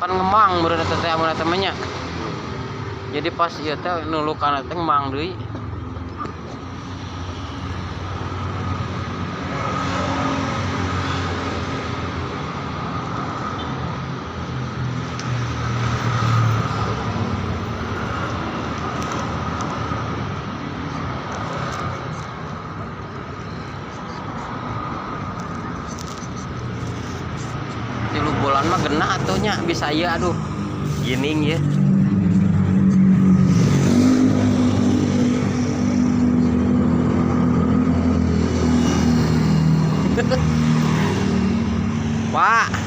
Kan ngemang meureun eta teh amun eta mah nya. Jadi pas ieu teh nulukan teh ngemang deui. 3 bulan mah genah atuh nya bisa ieu, aduh. Gining ya. Pak.